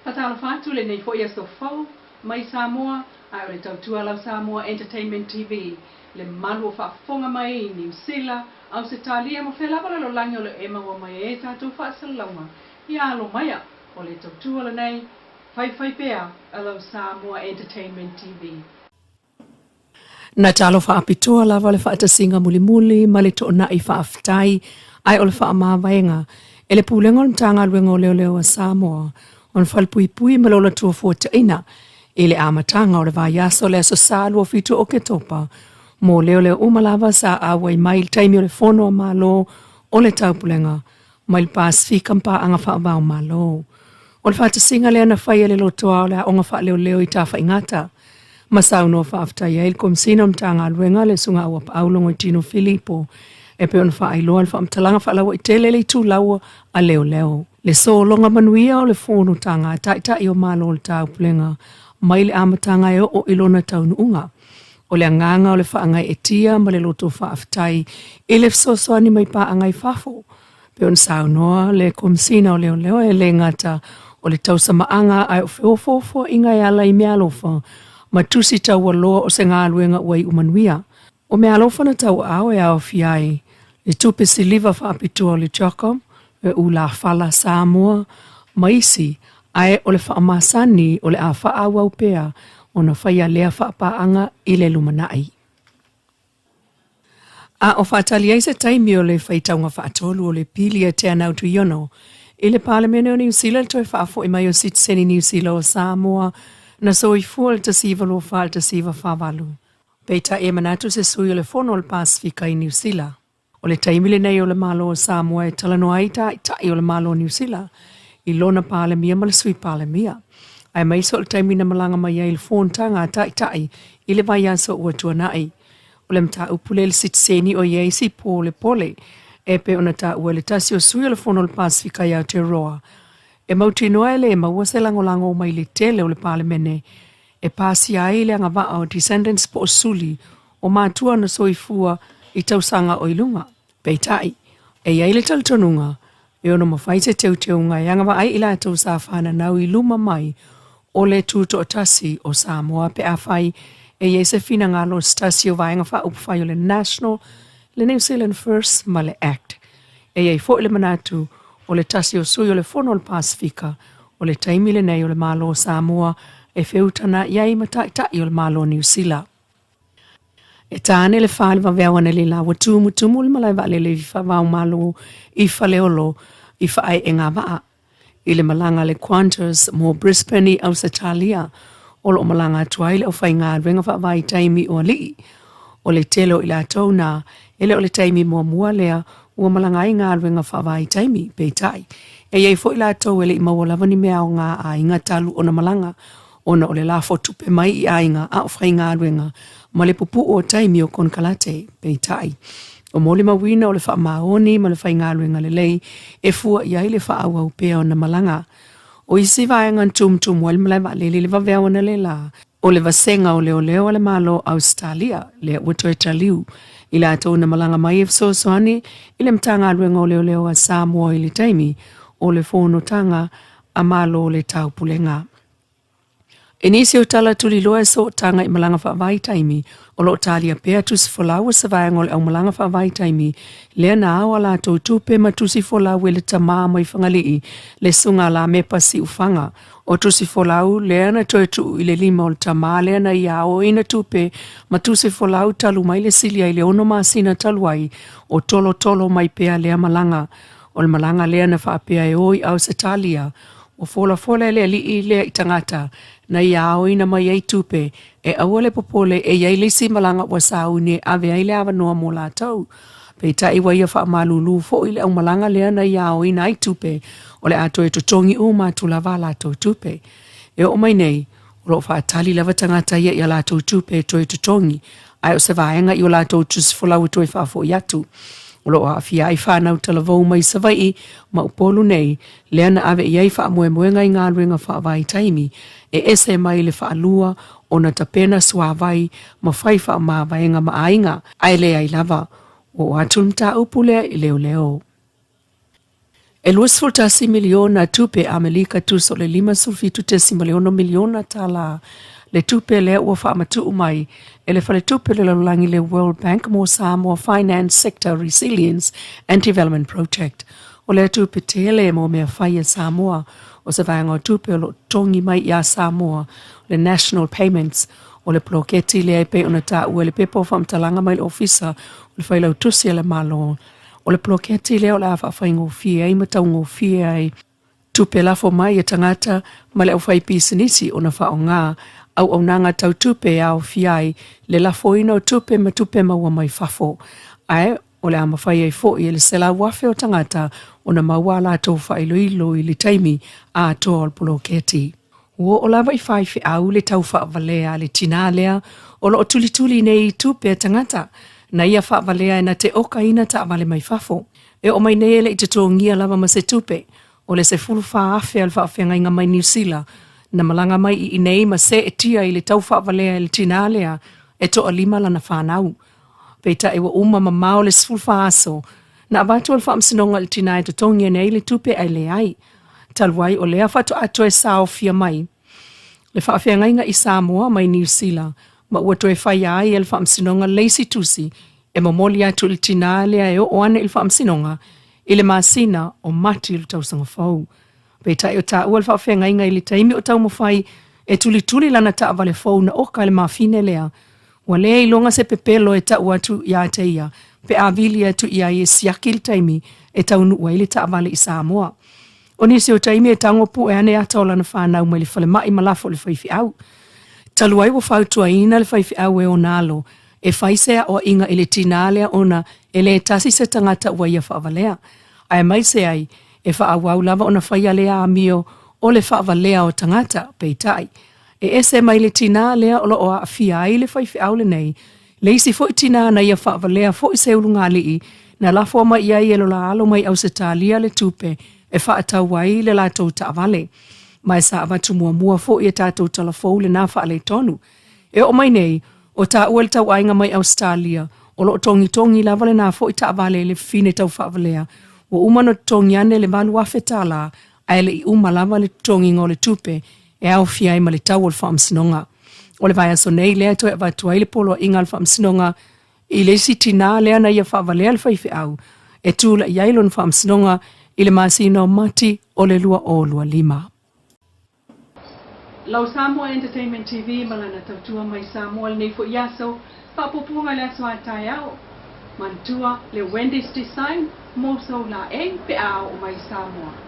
Faatalofa atu lenei foi aso fou mai Samoa ae o le tautua lau Samoa Entertainment TV le malu o faafofoga mai i Niu Sila, Ausetalia ma fea lava lalolagi o lo e maua mai ai tatou faasalalauga ia alo maia o le tautua lenei faifai pea a lau Samoa Entertainment TV. Na talofa apitoa lava le faatasiga mulimuli ma le toonai faafetai ae o le faamavaega e le Pulega o le Matagaluega o Leoleo a Samoa o le Falepuipui ma le Ola Tuafuataina i le amataga o le vaiaso le Aso Sa 27 Oketopa mo leoleo uma lava sa auai mai i le taimi o le Fono a Malo o le Taupulega mai le Pasefika ma paaga faava-o-Malo. O le faatasiga lea na faia e le lotoa o le Aoga Faaleoleo i Tafaigata ma saunoa faafetai ai le Komesina o Matagaluega le Susuga Auapaau Logoitino Filipo e pei ona faailoa le faamatalaga faalauaitele le itulau a leoleo. Le sologa manuia o le fonotaga a Taitai o Malo o le Taupulega mai le amataga e oo i lona taunuuga. O le agaga o le faagaeetia ma le loto faafetai i le fesoasoani mai paaga i fafo, pei ona saunoa le Komesina o Leoleo e le gata o le tausamaaga ae o feofoofoaiga e ala i meaalofa ma tusi taualoa o se galuega ua iu manuia. O meaalofa na tauaao e aofia ai le tupe siliva faapitoa o le CHOGM, le ulafala Samoa ma isi, ae o le faamasani o le a faaauau pea ona faia lea faapaaga i le lumanai. A o faatali ai se taimi o le faitauga faatolu o le pili a Teanau Tuiono i le Palemene o Niu Sila le toe faafoi mai o sitiseni Niu Sila o Samoa na soifua i le 1924 i le 1948. Peitai e manatu se sui o le Fono o le Pasefika i Niu Sila. O le taimi lenei o le Malo o Samoa e talanoa ai taitai o le Malo o Niu Sila i lona Palemia ma le Sui Palemia. Aemaise o le taimi na malaga mai ai le fonotaga a taitai i le vaiaso ua tuanai. O le mataupu lea i le sitiseni o i ai si polepole e pei ona taua e le tasi o sui o le Fono o le Pasefika i Aotearoa. E mautinoa e le maua se lagolago mai le tele o le Palemene e pasia ai le agavaa o descendants po o suli o matua na soifua i tausaga o i luga. Peitai, e i ai le talitonuga, e ono mafai se teuteuga e agavaa ai i latou sa fananau i luma mai o le Tutoatasi o Samoa pe afai e i ai se finagalo o se tasi o Vaega Faaupufai o le National, le New Zealand First ma le Act. E i ai foi le manatu o le tasi o sui o le Fono o le Pasefika o le taimi lenei o le Malo o Samoa e feutana i ai ma taitai o le Malo o Niu Sila. E ta ane le fa le vaveao analeila ua tumutumu le malae vaalele i Faavaomalo i Faleolo i Faaeega Vaa i le malaga a le Qantas mo Brisbane i Ausetalia o lo o malaga atu ai le aufaigaluega faavaitaimi o alii. O le tele o i latou na e le o le taimi muamua lea ua malaga ai galuega faavaitaimi, peitai, e i ai foi latou e le i maua lava ni mea aoga a aiga talu ona malaga ona o le lafo tupe mai i aiga a o faigaluega ma le pupuu o taimi o konekarate. Peitai, o molimauina o le faamaoni ma le faigaluega lelei e fua i ai le faaauau pea ona malaga. O isi vaega na tumutumu ai le malae vaalele i le vaveao analeila, o le vasega o leoleo a le Malo o Ausetalia lea ua toe taliu i latou na malaga mai e fesoasoani i le Matagaluega o Leoleo a Samoa i le taimi o le fonotaga a Malo o le Taupulega. I nisi o tala tuliloa e sootaga i malaga faavaitaimi, o lo o talia pea tusi folau a se vaega o le aumalaga faavaitaimi lea na ao a latou tupe ma tusi folau e le tama mai Fagalii, le Susuga Lamepa Siufaga. O tusi folau lea na toe tuu i le lima o le tama lea na ia aoina tupe ma tusi folau talu mai le silia i le 6 masina talu ai, o tolotolo mai pea lea malaga. O le malaga lea na faapea e o i Ausetalia, ua folafola e le alii lea i tagata na ia aoina mai ai tupe e aua le popole e i ai le isi malaga ua sauni e ave ai le avanoa mo latou. Peitai ua ia faamalulu foi le aumalaga lea na ia aoina ai tupe, o le a toe totogi uma atu lava a latou tupe. E oo mai nei, o lo o faatali lava tagata ia i a latou tupe e toe totogi, ae o se vaega i o latou tusifolau e toe faafoi atu. O lo o aafia ai fanau talavou mai Savaii ma Upolu nei, lea na ave i ai faamoemoega i galuega faavaitaimi e ese mai le faalua ona tapena suavai ma fai faamavaega ma aiga, ae leai lava. Ua oo atu le mataupu lea i leoleo. E 21 miliona tupe Amelika tusa o le $57.6 miliona tālā le tupe lea ua faamatuu mai e le Faletupe o le Lalolagi le World Bank mo Samoa Finance Sector Resilience and Development Project. O lea tupe tele mo mea fai a Samoa, o se vaega o tupe o lo o totogi mai iā Samoa, le National Payments, o le poloketi lea e pei ona taua i le pepa o faamatalaga mai le Ofisa o le Failautusi a le Malo. O le poloketi lea o le a faafaigofie ai ma taugofie ai tupe lafo mai a tagata ma le aufaipisinisi ona faaaoga auaunaga tau tupe e aofia ai le lafoina o tupe ma tupe maua mai fafo, ae o le a mafai ai foi e le 100,000 o tagata ona maua a latou faailoilo i le taimi atoa o le poloketi. Ua oo lava i faifeau le tau faavalea a le tinā lea o lo o tulituli nei i tupe a tagata na ia faavalea e na te okaina taavale mai fafo. E oo mai nei e le i totogia lava ma se tupe o le 14,000 a le faafeagaiga mai Niu Sila na malaga mai i inei ma seetia i le tau faavalea e le tinā lea e toalima lana fanau. Peitai ua uma mamao le 14 aso na avatu e le faamasinoga i le tinā e totogi ane ai le tupe ae leai. Talu ai o lea faatoa toe saofia mai le faafeagaiga i Samoa mai Niu Sila ma ua toe faia ai e le faamasinoga le isi tusi e momoli atu i le tinā lea e oo ane i le faamasinoga i le masina o Mati o le tausaga fou. Peitai o taua le faafeagaiga i le taimi o taumafai e tulituli lana taavale fou na oka i le mafine lea. Ua le iloga se pepelo e tau atu iā te ia pe a vili atu i ai e siaki le taimi e taunuu ai le taavale i Samoa. O nisi o taimi e tago pue ane ata o lana fanau mai le falemai ma lafo i le faifeau. Talu ai ua fautuaina le faifeau e ona alo e fai se aoaiga i le tinā lea ona e le tasi se tagata ua ia faavalea, aemaise ai e faaauau lava ona faia lea amio o le faavalea o tagata, peitai, e ese mai le tinā lea o lo o aafia ai le faifeau lenei, le isi foi tinā na ia faavalea foi se ulugalii na lafo mai i ai e lo la alo mai Ausetalia le tupe e faatau ai le latou taavale. Ma e sa avatu muamua foi e tatou talafou lena faaletonu. E oo mai nei, o taua le tauaiga mai Ausetalia, o lo o togitogi lava lena foi taavale i le fafine tau faavalea, ua uma ona totogi ane le $8,000 ae le i uma lava le totogiga o le tupe e aofia ai ma le tau o le faamasinoga. O le vaiaso nei lea e toe avatu ai le poloaiga a le faamasinoga i le isi tinā lea na ia faavalea le faifeau e tulai ai lona faamasinoga i le masina o Mati o le 2025. Lau Samoa Entertainment TV ma lana tautua mai Samoa lenei foi aso, faapuapuaga i le aso a taeao. Manatua le Wendy's Design mo sou laei pe a oo mai Samoa.